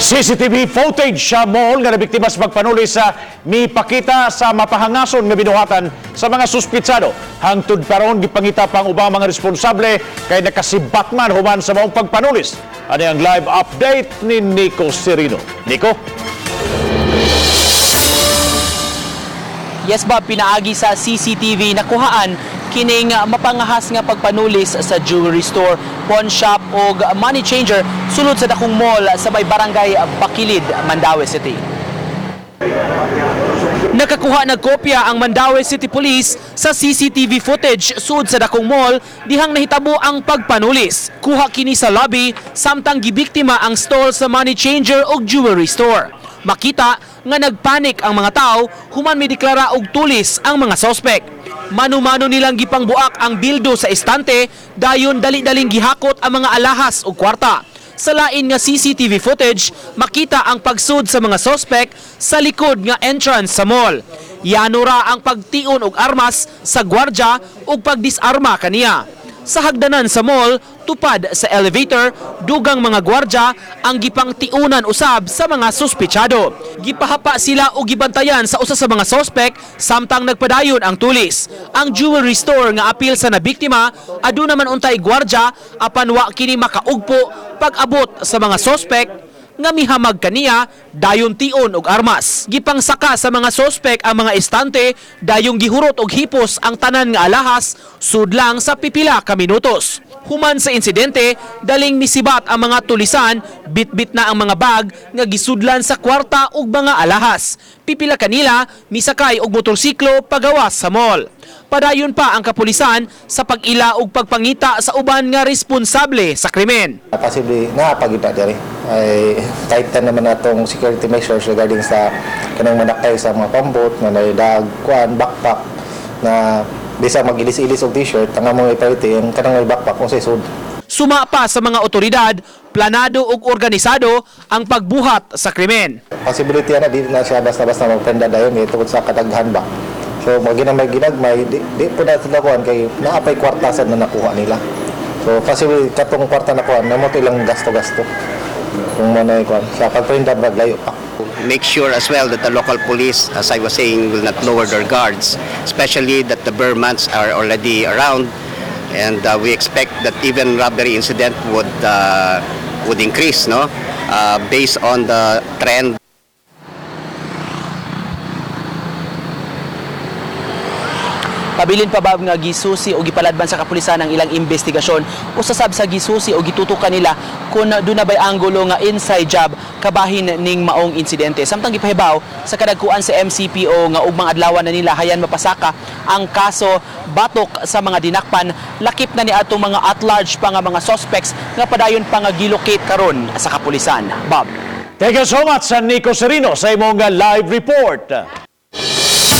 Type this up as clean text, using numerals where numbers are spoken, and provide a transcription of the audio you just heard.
CCTV footage sa mall nga nabiktima sa pagpanulis sa mipakita sa mapahangason nga binuhatan sa mga suspitsado. Hangtod karon, gipangita pang ubang mga responsable kay nakasibat man human sa maong pagpanulis. Ano ang live update ni Nico Serino? Nico? Yes, Bob, pinaagi sa CCTV nakuhaan kining mapangahas nga pagpanulis sa jewelry store, pawn shop og money changer sulod sa dakong mall sa may Barangay Bakilid, Mandaue City. Nakakuha ng kopya ang Mandaue City Police sa CCTV footage sud sa dakong mall dihang nahitabo ang pagpanulis. Kuha kini sa lobby samtang gibiktima ang stall sa money changer ug jewelry store. Makita nga nagpanik ang mga tao human mideklara og tulis ang mga sospek. Mano-mano nilang gipangbuak ang bildo sa estante, dayon dali-daling gihakot ang mga alahas ug kwarta. Sa lain nga CCTV footage, makita ang pagsud sa mga sospek sa likod nga entrance sa mall. Yano ra ang pagtion og armas sa gwardya ug pagdisarma kaniya. Sa hagdanan sa mall, tupad sa elevator, dugang mga gwardya ang gipangtiunan usab sa mga suspitsado. Gipahapa sila og gibantayan sa usa sa mga sospek samtang nagpadayon ang tulis. Ang jewelry store nga apil sa nabiktima, aduna man untay gwardya apan wa kini makaugpo pag-abot sa mga sospek nga mihamag kaniya dayon tion og armas. Gipangsaka sa mga sospek ang mga estante, dayong gihurot og hipos ang tanan nga alahas sudlang sa pipila ka minutos. Human sa insidente, daling misibat ang mga tulisan, bitbit na ang mga bag nga gisudlan sa kwarta ug mga alahas. Pipila kanila misakay og motorsiklo pagawas sa mall. Padayon pa ang kapulisan sa pag-ila ug pagpangita sa uban nga responsable sa krimen. Possibly naapagita diri ay tighten naman natong security measures regarding sa kanang manakay sa mga pambot nga naidag kuan backpack na bisa magilis-ilis og t-shirt ang among i-priority ang kanang may backpack kung sa sud. Suma pa sa mga otoridad, planado ug organisado ang pagbuhat sa krimen. Possibility ana, di na siya basta-basta magprenda dayon eh, tungod sa kadaghan ba. So maginamay ginagmay, di po na sila kuan kay naapay kwarta sad na nakuha nila. So possibly katong kwarta na kuan namo to ilang gasto-gasto kung mo na kuan sa pagprenda maglayo pa. Make sure as well that the local police, as I was saying, will not lower their guards, especially that the ber months are already around, and we expect that even robbery incident would increase, no, based on the trend. Pabilin pa ba nga gisusi o gipaladban sa kapulisan ang ilang investigasyon, usa sab sa gisusi o gitutukan nila kung duna bay anggulo nga inside job kabahin ning maong insidente. Samtang gipahibaw sa kadagkuan sa MCPO nga ugmang adlaw na nila hayan mapasaka ang kaso batok sa mga dinakpan, lakip na ni atong mga at large pa nga mga suspects nga padayon pa nga gilocate karon sa kapulisan. Bob. Thank you so much, Nico Serino, sa imong live report.